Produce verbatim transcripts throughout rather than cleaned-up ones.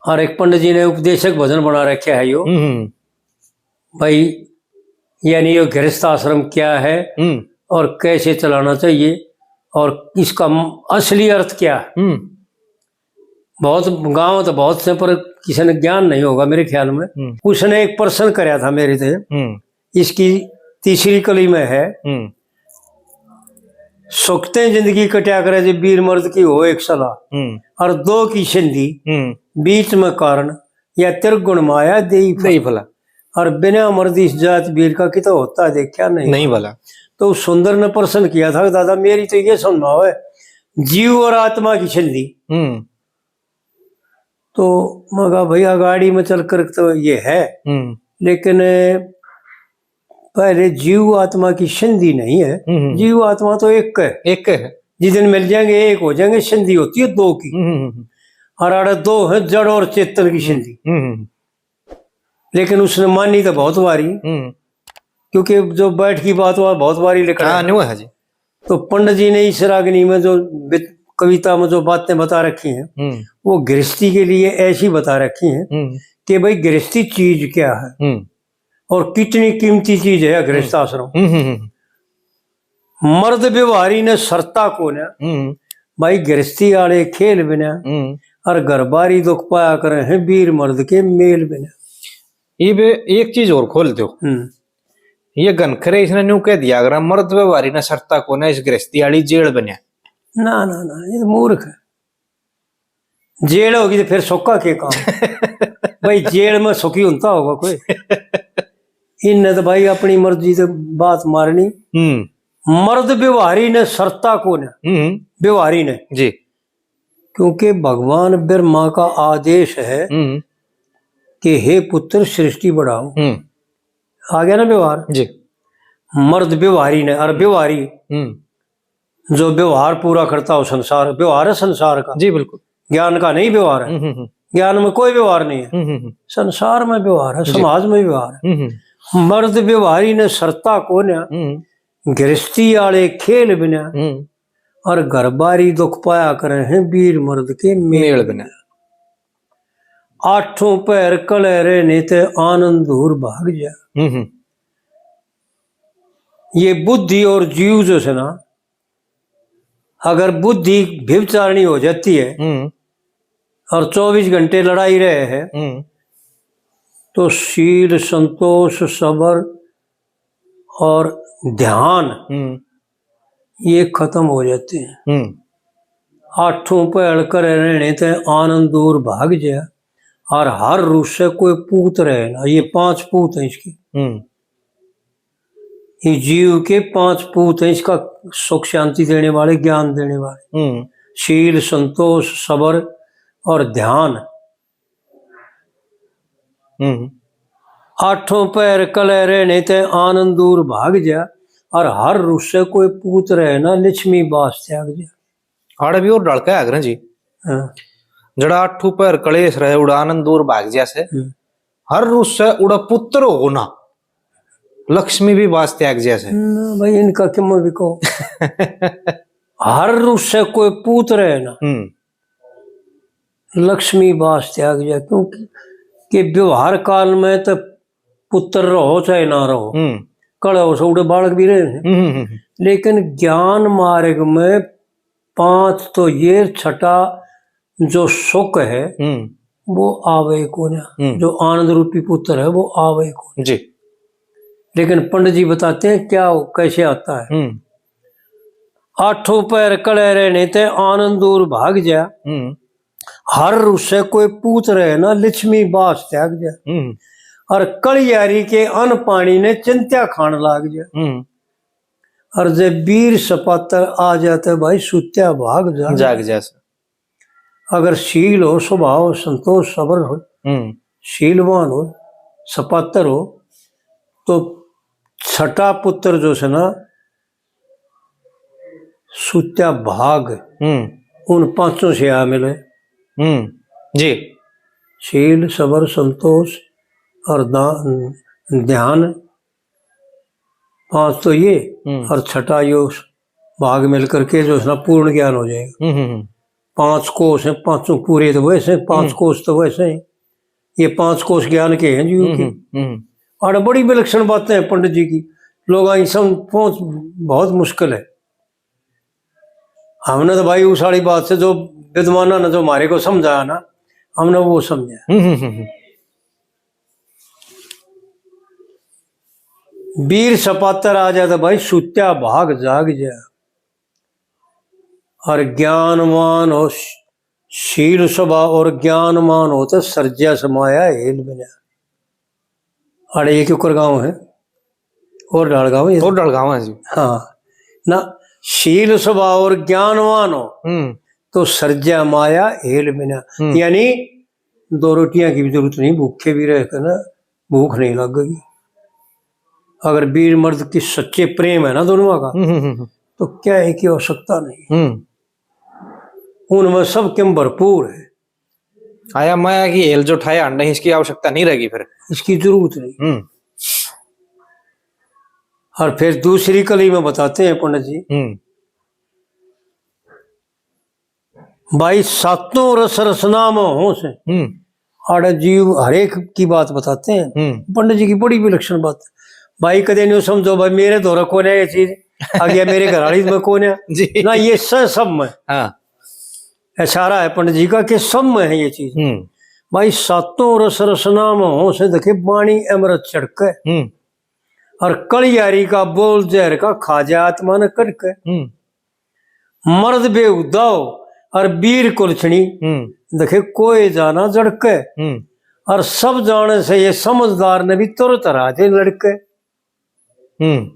और एक पंडित जी ने उपदेशक भजन बना रखा है यो। हम्म। भाई, यानी यो गृहस्थ आश्रम क्या है हम्म। और कैसे चलाना चाहिए और इसका म-, असली अर्थ क्या है। हम्म। बहुत गांव तो बहुत से, पर किसी ने ज्ञान नहीं होगा मेरे ख्याल में। हम्म। उसने एक प्रश्न करया था मेरे से, हम्म। इसकी तीसरी कली में है। हम्म। सुखते जिंदगी कट्या करे जे वीर मर्द की हो एक सलाह, हम्म। और दो की संधि, हम्म। बीच में कारण, या त्रिगुण माया देई फल। देई फल। और बिना मर्द इस जात वीर का कितो होता देखा नहीं। नहीं भला। तो उस सुंदर ने प्रश्न किया था, दादा, मेरी तो ये समझाओ है, जीव और आत्मा की संधि। हम्म। तो मैं कहा, भैया, गाड़ी में चल कर तो ये है, हम्म। लेकिन पहले जीव आत्मा की संधि नहीं है। हम्म। जीव आत्मा तो एक है। एक है। जिस दिन मिल जाएंगे, एक हो जाएंगे, संधि होती है दो की। हम्म, हम्म, हम्म। और आड़े दो हैं, जड़ और चेतन की संधि। हम्म, हम्म। लेकिन उसने मानी तो बहुत बारी, हम्म। क्योंकि जो बैठ की बात हुआ, बहुत बारी लिखा हाँ, है। न्यू है जी। तो पंडित जी ने इस रागनी में जो बि-, कविता में जो बातें बता रखी हैं, हम्म। वो गृहस्थी के लिए ऐसी बता रखी हैं हम्म। कि भाई, गृहस्थी चीज क्या है हम्म। और कितनी कीमती चीज है गृहस्थ हम्म। आश्रम। हम्म, हम्म, हम्म। मर्द व्यवहारी ने सरता को ने, हम्म। भाई, गृहस्थी आले खेल बिना हम्म। और घर बारी दुख पाया करे हैं वीर मर्द के मेल बिना। इब एक चीज और खोल दो। हम्म। ये घनखरे इसने न्यू कह दिया, अगर मर्द व्यवहारी ने सरता को ने, इस गृहस्थी आली जेल बने। ना, ना, ना, ये तो मूर्ख है। जेल होगी तो फिर सुख का के काम? भाई, जेल में सुखी होता होगा कोई? इनने तो भाई अपनी मर्जी से बात मारनी। हम्म। मर्द व्यवहारी ने सरता को ने, हम्म। व्यवहारी ने। जी। क्योंकि भगवान ब्रह्मा का आदेश है हम्म। कि हे पुत्र, सृष्टि बढ़ाओ। हम्म। आ गया ना व्यवहार? जी। मर्द व्यवहारी ने, और व्यवहारी हम्म। जो व्यवहार पूरा करता हो संसार, व्यवहार है संसार का। जी, बिल्कुल। ज्ञान का नहीं व्यवहार है। हम्म, हम्म, हम्म। ज्ञान में कोई व्यवहार नहीं है। हम्म, हम्म, हम्म। संसार में व्यवहार है, जी। समाज में व्यवहार है। हम्म, हम्म। मर्द व्यवहारी ने सरता को ने, हम्म। गृहस्थी आले खेल बिना, हम्म। और घर बारी दुख पाया करे हैं वीर मर्द के मेल मेल बिना। बिना। आठों पहर कले रहने ते आनंद दूर भाग जा। हम्म, हम्म। ये बुद्धि और जीव जो है ना, अगर बुद्धि व्यभिचारणी हो जाती है हम्म। और चौबीस घंटे लड़ाई रहे है, हम्म। तो शील, संतोष, सबर और ध्यान हम्म। ये खत्म हो जाते हैं। हम्म। आठों पहल करे रहने ते आनंद दूर भाग जा, और हर रूस से कोई पूत रहे ना। ये पांच पूत हैं इसके। हम्म। ये जीव के पांच पूत हैं, इसका सुख शांति देने वाले, ज्ञान देने वाले। हम्म। शील, संतोष, सबर और ध्यान। हम्म। आठों पहर कले रहने ते आनंद दूर भाग जा, और हर रूस से कोई पूत रहे ना, लक्ष्मी बास त्याग जा। आड़े भी और ढाल के आगरे जी। हाँ। जड़ा आठू पहर कलेश रहे, उड़ा आनंद दूर भाग जा से। हम्म। हर रूस से उड़ा पुत्र हो ना, लक्ष्मी भी बास त्याग जा से। ना भाई, इनका किम भी कहो। हर रूस से कोई पूत रहे ना, हम्म। लक्ष्मी बास त्याग जा, क्योंकि के व्यवहार काल में तो पुत्र रहो चाहे ना रहो, हम्म। कल हो सो उड़े बालक भी रहे हैं। हम्म, हम्म, हम्म। लेकिन ज्ञान मार्ग में पांच तो ये, छठा जो सुख है, हम्म। वो आवे को ना, हम्म। जो आनंद रूपी पुत्र है, वो आवे को ना। जी। लेकिन पंडित जी बताते हैं क्या, कैसे आता है। हम्म। आठों पैर कले रहने ते आनंद दूर भाग जा। हम्म। हर रूसे कोई पूत रहे ना, लक्ष्मी बास त्याग जा। हम्म। और कलियारी के अन्न पानी ने चिंत्या खान लाग जा। हम्म। और जब वीर सपातर आ जाते भाई, सुत्या भाग जा। जाग जा। अगर शील हो, स्वभाव, संतोष, सबर हो, हम्म। शीलवान हो, सपातर हो, तो छठा पुत्र जो से ना, सुत्या भाग, हम्म। उन पांचों से आ मिले। हम्म। जी। शील, सबर, संतोष और दा-, ध्यान, पांच तो ये, हम्म। और छठा यो भाग मिल करके जो है ना, पूर्ण ज्ञान हो जाएगा। हम्म, हम्म, हम्म। पांच कोस हैं, पांचों पूरे तो वैसे हैं, पांच हम्म। कोस तो वैसे हैं। ये पांच कोस ज्ञान के हैं जी हम्म, उनके। हम्म, हम्म। और बड़ी विलक्षण बातें हैं पंडित जी की, लोग आई सब पहुंच बहुत मुश्किल है। हमने तो भाई उस वाली बात से जो विद्वाना ने जो हमारे को समझाया ना, हमने वो समझा। हम्म, हम्म, हम्म, हम्म। वीर सपातर आ जाए तो भाई सुत्या भाग जाग जाए। और ज्ञानवान हो, शील स्वभाव और ज्ञानवान हो तो सर्ज्या समाया हेल बिना। अरे ये क्यों कर गांव है? और ढालगांव है। और ढालगांव है जी। हाँ ना, शील स्वभाव और ज्ञानवान हो हम्म। तो सर्ज्या माया हेल बिना। हम्म। यानी दो रोटियां की भी जरूरत नहीं, भूखे भी रह के ना भूख नहीं लगेगी। अगर वीर मर्द की सच्चे प्रेम है ना दोनों का, हम्म, हम्म, हम्म। तो क्या है कि आवश्यकता नहीं। हम्म। उनमें सब किम भरपूर है। आया माया की हेल जो ठाया नहीं, इसकी आवश्यकता नहीं रहेगी फिर। इसकी जरूरत नहीं। हम्म। और फिर दूसरी कली में बताते हैं पंडित जी, हम्म। भाई सातों रस रसना में होश है। हम्म। आड़े जीव हरेक की बात बताते हैं। हम्म। पंडित जी की बड़ी विलक्षण बात है। भाई कदे नहीं समझो भाई मेरे धोरे कौन है ये चीज, आ गया मेरे घर वाली में कौन है। जी। ना, ये स-, सब में। हाँ। इशारा है पंडित जी का कि सब में है ये चीज। हम्म। भाई सातों रस रसना में होश है, देखे बाणी अमृत छिड़के। हम्म। और कलियारी का बोल जहर का खा जा आत्मा ने कड़के। हम्म। मर्द बेहुदा हो और वीर कुलछणी, हम्म। देखे कोई जाना जड़के। हम्म। और सब जाने से ये समझदार ने भी तुरत हरा दे लड़के। हम्म।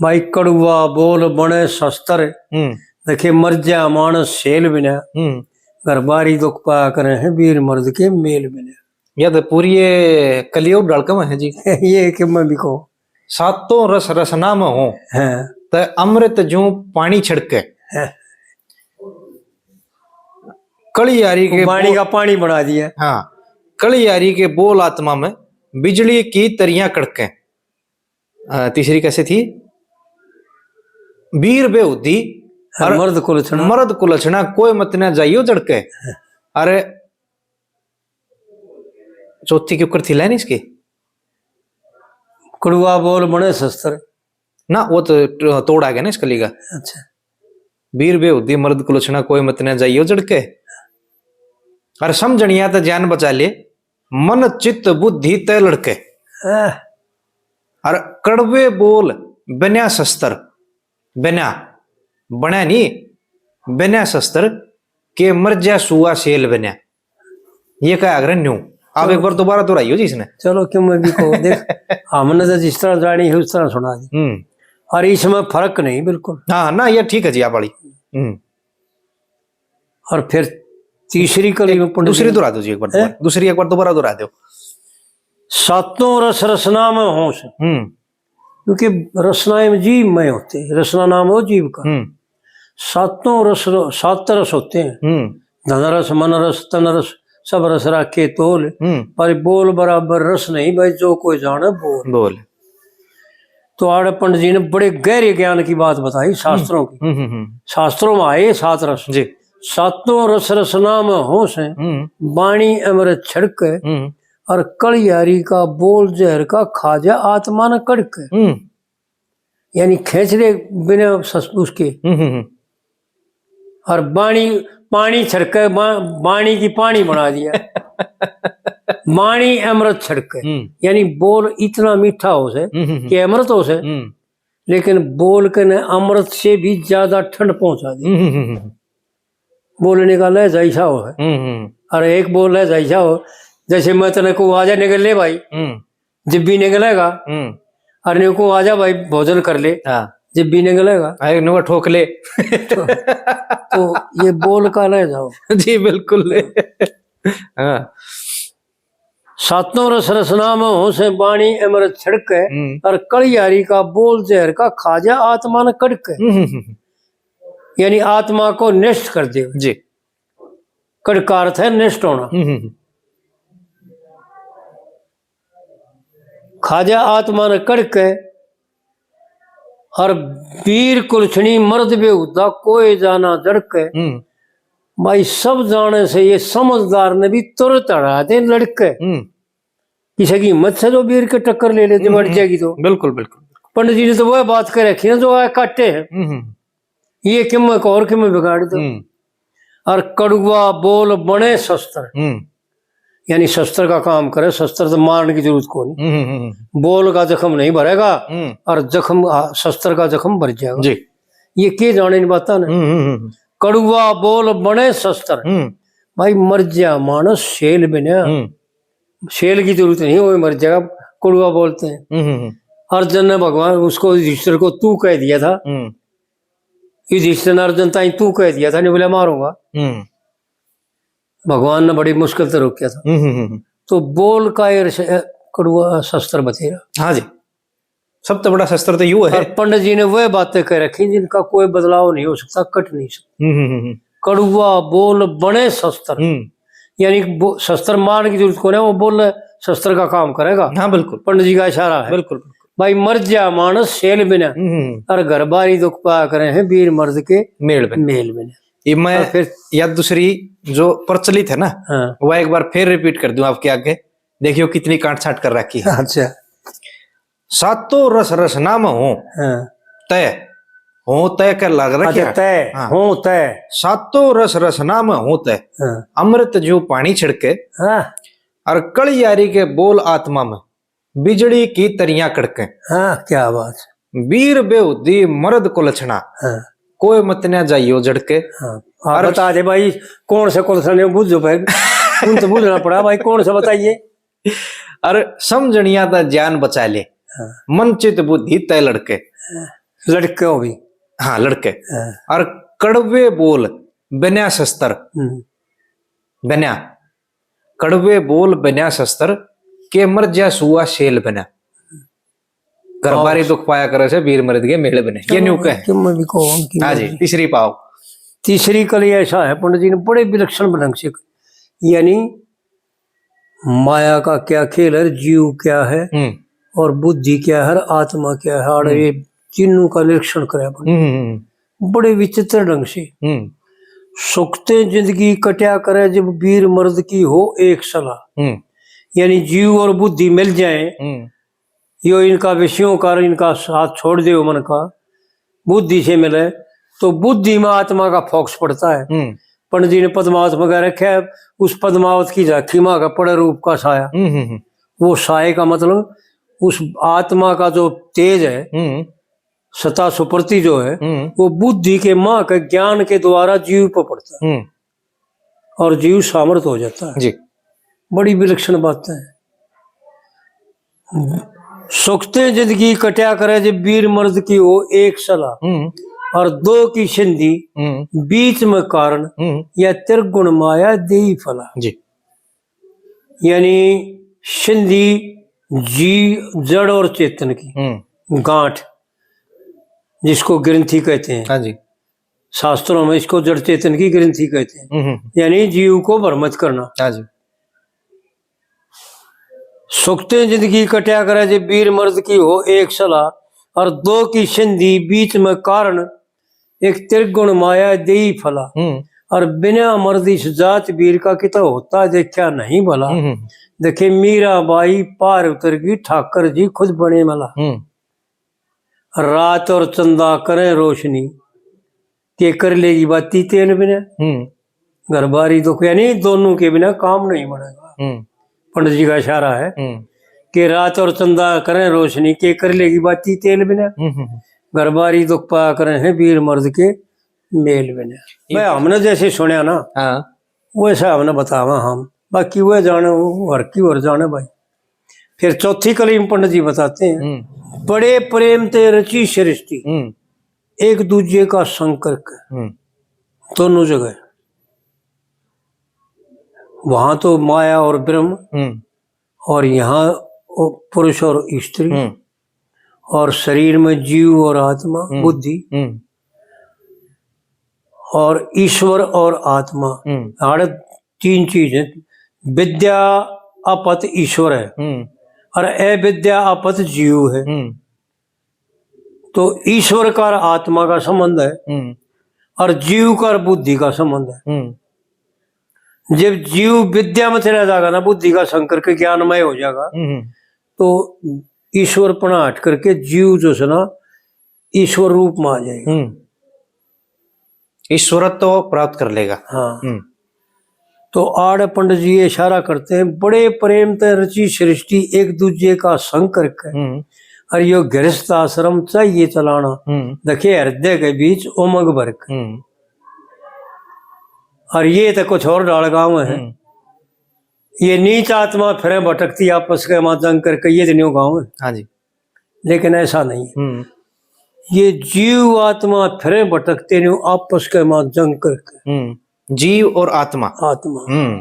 भाई कड़ुआ बोल बने शस्त्र, हम्म। देखे मर जा मानस सेल बिना। हम्म। घर बारी दुख पाया करे हैं वीर मर्द के मेल बिना। या तो पूरी ये कलियुग ढलके में है जी। ये कि मैं भी कहूँ। सातों रस रसना में हो, हाँ। तो अमृत जूं पानी छिड़के। हाँ। कलियारी के पानी बोल का पानी बना दिया। हाँ, कलियारी के बोल आत्मा में बिजली की तरियां कड़के। अ, तीसरी कैसे थी? वीर बेहुदी हाँ, और मर्द कुलछणा। मर्द कुलछणा, कोई मत ना जाइयो जड़के। हाँ। अरे, चौथी के ऊपर थी लाइन इसकी। कड़ुआ बोल बने शस्त्र। ना, वो तो ट-, तोड़ आ गया ना इस कली का। अच्छा। वीर बेहुदी मर्द कुलछणा, कोई मत ना जाइयो जड़के। और समझणिया तो जान बचा ले, मन चित्त बुद्धि तय लड़के। आह। और कड़वे बोल बन्या शस्त्र, बन्या, बन्या नहीं, बन्या शस्त्र के मर जा सुआ सेल बन्या। ये कहा अगर न्यू। आप चलो। एक बार दोबारा दोहराइयो जी इसने। चलो, क्यों मैं भी कहूँ, देख, हमने तो जिस तरह जानी है उस तरह सुना दी। हम्म। और इसमें फर्क नहीं बिल्कुल। हाँ, ना, ये ठीक है जी, आप वाली। हम्म। और फिर तीसरी कली में एक पंडित दूसरी जी दोहरा दो जी एक बार हैं? दोबारा। दूसरी एक बार दोबारा दोहरा दो। सातों रस रसना में होश। हम्म। क्योंकि रसनाएं जीव में होते हैं, रसना नाम हो जीव का। हम्म। सातों रस, सात रस होते हैं। हम्म। धन रस, मन रस, तन रस, सब रस राखे तोल। हम्म। पर बोल बराबर रस नहीं भाई, जो कोई जाने बोल। बोल। तो आड़े पंडित जी ने बड़े गहरे ज्ञान की बात बताई शास्त्रों की। हम्म, हम्म, हम्म। शास्त्रों में आए सात रस। जी। सातों रस रसना में होश है, हम्म। बाणी अमृत छिड़के, हम्म। और कलियारी का बोल जहर का खा जा आत्मा ने कड़के। हम्म। यानी खेचड़े बिना सस-, उसके। हम्म, हम्म, हम्म। और बाणी, पानी छिड़के, बा-, बाणी की पानी बना दिया। बाणी अमृत छिड़के। हम्म। यानी बोल इतना मीठा हो से हम्म, हम्म, हम्म। कि अमृत हो से, हम्म। लेकिन बोल के ने अमृत से भी ज्यादा ठंड पहुंचा दी। हम्म, हम्म, हम्म। बोलने का लहजा ऐसा हो है। हम्म, हम्म। और एक बोल लहजा ऐसा हो, जैसे मैं तने को आजा निकल ले भाई, हम्म। जब भी निकलेगा, हम्म। और न्यू को आजा भाई भोजन कर ले, हाँ। जब भी निकलेगा। अरे न्यू ठोक ले। तो, तो ये बोल का लहजा हो। जी बिल्कुल। हाँ। सातों रस रसना में हो से बाणी अमृत छिड़के, हम्म। और कलियारी का बोल जहर का खा जा आत्मा ने कड़के। हम्म, हम्म, हम्म। यानी आत्मा को नष्ट कर दे। जी। कड़का अर्थ है नष्ट होना। हम्म, हम्म, हम्म। खा जा आत्मा ने कड़के, और वीर कुलछणी मर्द बेहुदा कोई जाना जड़के। हम्म। भाई, सब जाने से ये समझदार ने भी तुरंत हटा दे लड़के। हम्म। किसी की हिम्मत से तो बीर के टक्कर ले लेते, हम्म, मर हम्म। जाएगी तो। बिल्कुल, बिल्कुल। पंडित जी ने तो वह बात कर रखी ना, जो आए काटे हैं। हम्म, हम्म। ये किम को और किम बिगाड़ दो। हम्म। और कड़ुआ बोल बने शस्त्र, हम्म। यानी शस्त्र का काम करे, शस्त्र तो मारने की जरूरत को नहीं। हम्म, हम्म, हम्म। बोल का जख्म नहीं भरेगा हम्म। और जख्म, आ, शस्त्र का जख्म भर जाएगा। जी। ये के जाने इन बातां ने। हम्म, हम्म, हम्म। कड़ुआ बोल बने शस्त्र। हम्म। भाई, मर जा मानस शेल बिना। हम्म। शेल की जरूरत नहीं, वो मर जाएगा, कड़ुआ बोलते हैं। हम्म, हम्म, हम्म। अर्जुन ने भगवान उसको, युधिष्ठिर को तू कह दिया था। हम्म। युधिष्ठिर ने अर्जुन ताई तू कह दिया था, नहीं बोला मारूंगा। हम्म। भगवान ने बड़ी मुश्किल से रोका था। हम्म, हम्म, हम्म। तो बोल का ये श-, कड़ुआ शस्त्र बतेरा। हाँ जी, सबसे बड़ा शस्त्र तो यू है। और पंडित जी ने वह बातें कह रखी जिनका कोई बदलाव नहीं हो सकता, कट नहीं सकता। हम्म, हम्म, हम्म। कड़ुआ बोल बने शस्त्र, हम्म। यानी बो-, शस्त्र मारने की जरूरत को नहीं, वो बोल शस्त्र का काम करेगा। हाँ, बिल्कुल। पंडित जी का इशारा है। बिल्कुल, बिल्कुल। भाई, मर जा मानस शेल बिना, हम्म, हम्म। और घर बारी दुख पाया करे हैं बीर मर्द के मेल बिना। मेल बिना। ये मैं और फिर या दूसरी जो प्रचलित है ना, हाँ। वह एक बार फिर रिपीट कर दूं आपके आगे, देखियो कितनी काट छाट कर रखी है। अच्छा। सातों रस रसना में हो हाँ। तय, हो तय कर लग रखी अच्छा, है। तय, हाँ। हो तय। सातों रस रसना में हो तय, हाँ। अमृत जो पानी छिड़के, हाँ। और कलियारी के बोल आत्मा में बिजली की तरियां कड़के। हाँ, क्या बात। बीर बेहुदी मर्द को लक्षणा, हाँ। कोई मत ना जाइयो झड़के। हाँ। आप और बता दे भाई, कौन से को लक्षण है, बुझो भाई। उन तो बुझना पड़ा भाई, कौन सा बताइए। और समझनिया दा ज्ञान बचा ले, हाँ। मन चित बुद्धि तय लड़के। हाँ। लड़के हो भी। हाँ, लड़के। हाँ। और कड़वे बोल बन्या शस्त्र। हम्म। बन्या। कड़वे बोल बन्या शस्त्र, के मर जा सुआ शेल बन्या। घर और बारी दुख पाया करे से, बीर मर्द के मेल बने। ये न्यू कहे। कि मैं भी कहूँ कि हाँ जी, मैं भी। तीसरी पाव। तीसरी कली ऐसा है, पंडित जी ने बड़े विलक्षण ढंग से, यानी माया का क्या खेल है, जीव क्या है हम्म। और बुद्धि क्या है, आत्मा क्या है, आड़े हम्म। ये तीनों का निरीक्षण करे अपन। हम्म, हम्म, हम्म। बड़े विचित्र ढंग से। हम्म। सुखते जिंदगी कट्या करे जब बीर मर्द की हो एक सलाह। हम्म। यानी जीव और बुद्धि मिल जाए, हम्म। यो इनका विषयों का, इनका साथ छोड़ दे मन का, बुद्धि से मिले, तो बुद्धि में आत्मा का फोकस पड़ता है। हम्म। पंडित जी ने पद्मावत में कह रखा है, उस पद्मावत की झांकी में आके पड़े रूप का साया। हम्म, हम्म, हम्म। वो साय का मतलब उस आत्मा का जो तेज है, हम्म। सता सुप्रति जो है, हम्म। वो बुद्धि के माँ के ज्ञान के द्वारा जीव पर पड़ता है। हम्म। और जीव सामर्थ हो जाता है। जी। बड़ी विलक्षण बात है। सुखते जिंदगी कट्या करे जब बीर मर्द की हो एक सलाह, हम्म। और दो की संधि हम्म। बीच में कारण, हम्म। या त्रिगुण माया देई फला। जी। यानी संधि जी, जड़ और चेतन की हम्म। गांठ, जिसको ग्रंथि कहते हैं। हाँ जी। शास्त्रों में इसको जड़ चेतन की ग्रंथि कहते हैं। हम्म, हम्म। यानी जीव को भ्रमित करना। हाँ जी। सुखते जिंदगी कट्या करे जे बीर मर्द की हो एक सलाह, और दो की संधि बीच में कारण, एक त्रिगुण माया देई फला। हम्म। और बिना मर्द इस जात बीर का किता होता देखा नहीं भला। हम्म, हम्म। देखे मीरा बाई पार उतर गई, ठाकर जी खुद बने मला। हम्म। रात और चंदा करें रोशनी, के कर लेगी बाती तेल बिना। हम्म। घर बारी दुख, यानी दोनों के बिना काम नहीं बनेगा। हम्म। पंडित जी का इशारा है हम्म। कि रात और चंदा करें रोशनी, के कर लेगी बाती तेल बिना। हम्म, हम्म, हम्म। घर बारी दुख पाया करें हैं बीर मर्द के मेल बिना। ये भाई, हमने जैसे सुनया ना, हाँ। वैसा हमने बतावा हम, बाकी वह जाने, वो हर की और जाने भाई। फिर चौथी कली में पंडित जी बताते हैं, हम्म। बड़े प्रेम ते रची सृष्टि, हम्म। एक दूजे का संग करके, हम्म। दोनों जगह, वहां तो माया और ब्रह्म, हम्म। और यहाँ वो पुरुष और स्त्री, हम्म। और शरीर में जीव और आत्मा, हम्म। बुद्धि, हम्म। और ईश्वर और आत्मा, हम्म। आड़े तीन चीज है। विद्या आपत ईश्वर है, हम्म। और अविद्या आपत जीव है। हम्म। तो ईश्वर का और आत्मा का संबंध है, हम्म। और जीव का और बुद्धि का संबंध है। हम्म। जब जीव विद्या में चला जाएगा ना, बुद्धि का संकर के ज्ञानमय हो जाएगा, हम्म। तो ईश्वरपना हट करके जीव जो है ना, ईश्वर रूप में आ जाएगा। हम्म। ईश्वरत्व प्राप्त कर लेगा। हाँ। हम्म। तो आड़े पंडित जी ये इशारा करते हैं, बड़े प्रेम ते रची सृष्टि, एक दूजे का संग करके। हम्म। और यो गृहस्थ आश्रम चाहिए चलाना, हम्म। देखे हृदय के बीच उमंग भर के। हम्म। और ये तो कुछ और डाल गाँव है। हम्म। ये नीच आत्मा फिरे भटकती, आपस के मां जंग करके, ये तो न्यू गाँव है। हाँ जी। लेकिन ऐसा नहीं है। हम्म। ये जीव आत्मा फिरे भटकते न्यू, आपस के मां जंग करके। हम्म। जीव और आत्मा। आत्मा। हम्म।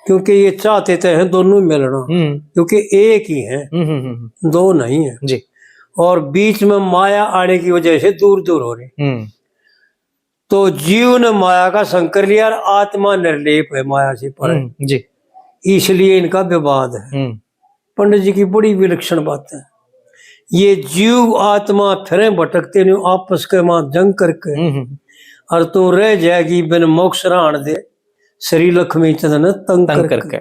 क्योंकि ये चाहते तो हैं दोनों मिलना, हम्म। क्योंकि एक ही है, हम्म, हम्म, हम्म। दो नहीं है। जी। और बीच में माया आने की वजह से दूर दूर हो रहे। हम्म। तो जीव ने माया का संग कर लिया और आत्मा निर्लेप है, माया से पर है। हम्म, जी। इसलिए इनका विवाद है। हम्म। पंडित जी की बड़ी विलक्षण बात है। ये जीव आत्मा फिरे भटकते न्यू, आपस के मां जंग करके। हम्म, हम्म। और तू रह जाएगी बिन मोक्ष राण दे, श्री लक्ष्मी चंद ने तंग तंग करके। करके।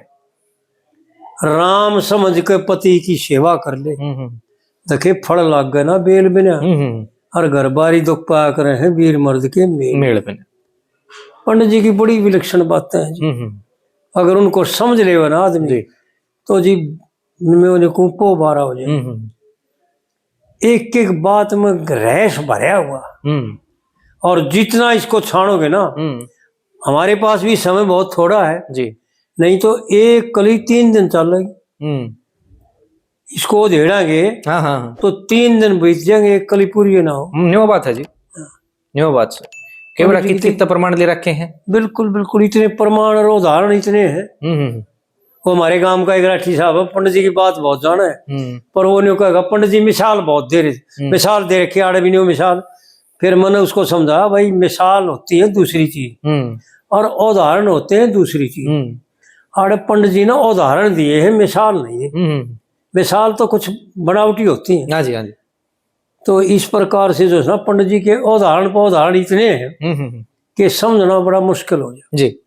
राम समझ के पति की सेवा कर ले। हम्म, हम्म। देखे फल लाग गए ना बेल बिना। हम्म, हम्म। और घर बारी दुख पाया करे हैं वीर मर्द के मेल। मेल बिना। पंडित जी की बड़ी विलक्षण बातें हैं जी। हम्म, हम्म। अगर उनको समझ लेवे ना आदमी, जी। तो जी मैं उन्हें को पो बारा हो जाए। हम्म, हम्म। एक एक बात में रहस्य भरया हुआ। हम्म। और जितना इसको छानोगे ना, हम्म। हमारे पास भी समय बहुत थोड़ा है, जी। नहीं तो एक कली तीन दिन चलेगी। हम्म। इसको उधेड़ांगे, हाँ, हाँ, हाँ। तो तीन दिन बीत जाएंगे, एक कली पूरी ना हो। हम्म, न्यू बात है जी। हाँ। न्यू बात है। कई बार पंडित जी कित कित प्रमाण ले रखे हैं। बिल्कुल, बिल्कुल, इतने प्रमाण और उदाहरण इतने हैं। हम्म, हम्म, हम्म। वो हमारे गांव का एक राठी साहब है, पंडित जी की बात बहुत जाना है, हम्म। पर वो न्यू कहेगा, "पंडित जी मिसाल बहुत दे रहे, हम्म। मिसाल दे रखे, आड़े भी न्यू मिसाल।" फिर मैंने उसको समझाया, "भाई, मिसाल होती है दूसरी चीज, हम्म। और उदाहरण होते हैं दूसरी चीज।" हम्म। आड़े पंडित जी ने उदाहरण दिए हैं, मिसाल नहीं है। हम्म। मिसाल तो कुछ बनावटी होती है। हाँ जी, हाँ जी। तो इस प्रकार से जो है ना, पंडित जी के उदाहरण पर उदाहरण इतने हैं हम्म, हम्म, हम्म। कि समझना बड़ा मुश्किल हो जाए। जी।